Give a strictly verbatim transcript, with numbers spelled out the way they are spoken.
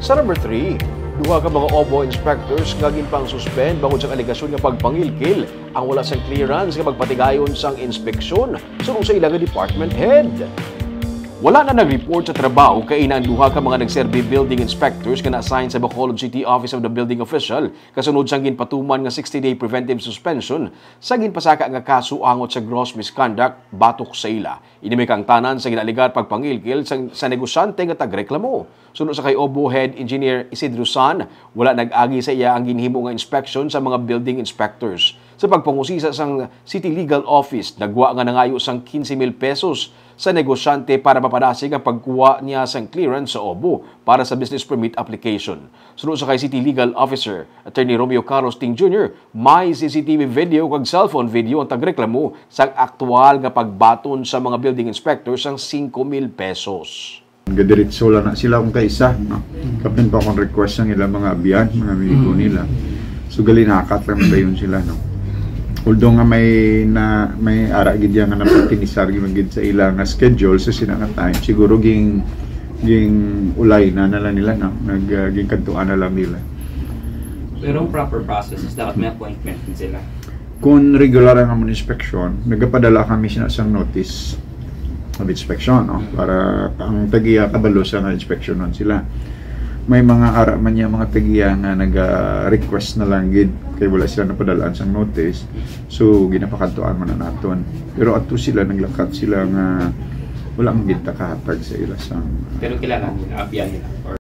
Sa number three, duha ka mga obo inspectors nga ginpang-suspend bangod sa alegasyon nga pagpangilkil ang wala sang clearance nga magpatigayon sang inspeksyon suno sa ila nga department head. Wala na nag-report sa trabaho kaina ang duha ka mga nagserbi building inspectors nga na-assign sa Bacolod City Office of the Building Official kasunod sang ginpatuman nga sixty-day preventive suspension sa ginpasaka nga kaso angot sa gross misconduct batok sa ila. Ini may kaangtanan sa ginaalegar pagpangilkil sa, sa negosyante nga tagreklamo. Suno sa kay obo Head Engineer Isidro San, wala nag-agi sa iya ang ginhimo nga inspeksyon sa mga building inspectors. Sa pagpangusisa sang City Legal Office, nagwa nga nangayo sang quince mil pesos sa negosyante para mapadasig ang pagkuha niya sang clearance sa obo para sa business permit application. Suno sa kay City Legal Officer Attorney Romeo Carlos Ting Junior, may C C T V video kag cellphone video ang tagreklamo sang aktual nga pagbaton sa mga building inspector sang singko mil pesos. Gadiretso lang na sila kung kaisa, no? Kapin pa kung request ang ilang mga abyan, mga amigo nila. So, galinakat lang dayon sila, no? Although nga may na, may ara gid yan nga napatinisar gid sa ila nga schedule sa sina nga time, siguro ging ging ulay na na lang nila, no? Nag, ah, ging kadtuan na lang nila. Pero ang proper process is dapat may appointment din sila. Kung regular ang amon inspeksyon, nagapadala kami sina sang notice of inspection, no? Para ang tagiya kabalo sa nga inspeksyonon sila. May mga ara man niya mga tagiya nga naga-request na lang gid kay wala sila napadalaan sang notice. So ginapakadtuan man na naton. Pero ato sila naglakat sila nga wala man gid ta kahatag sa ila sang Pero kailangan nila, abyan nila. Or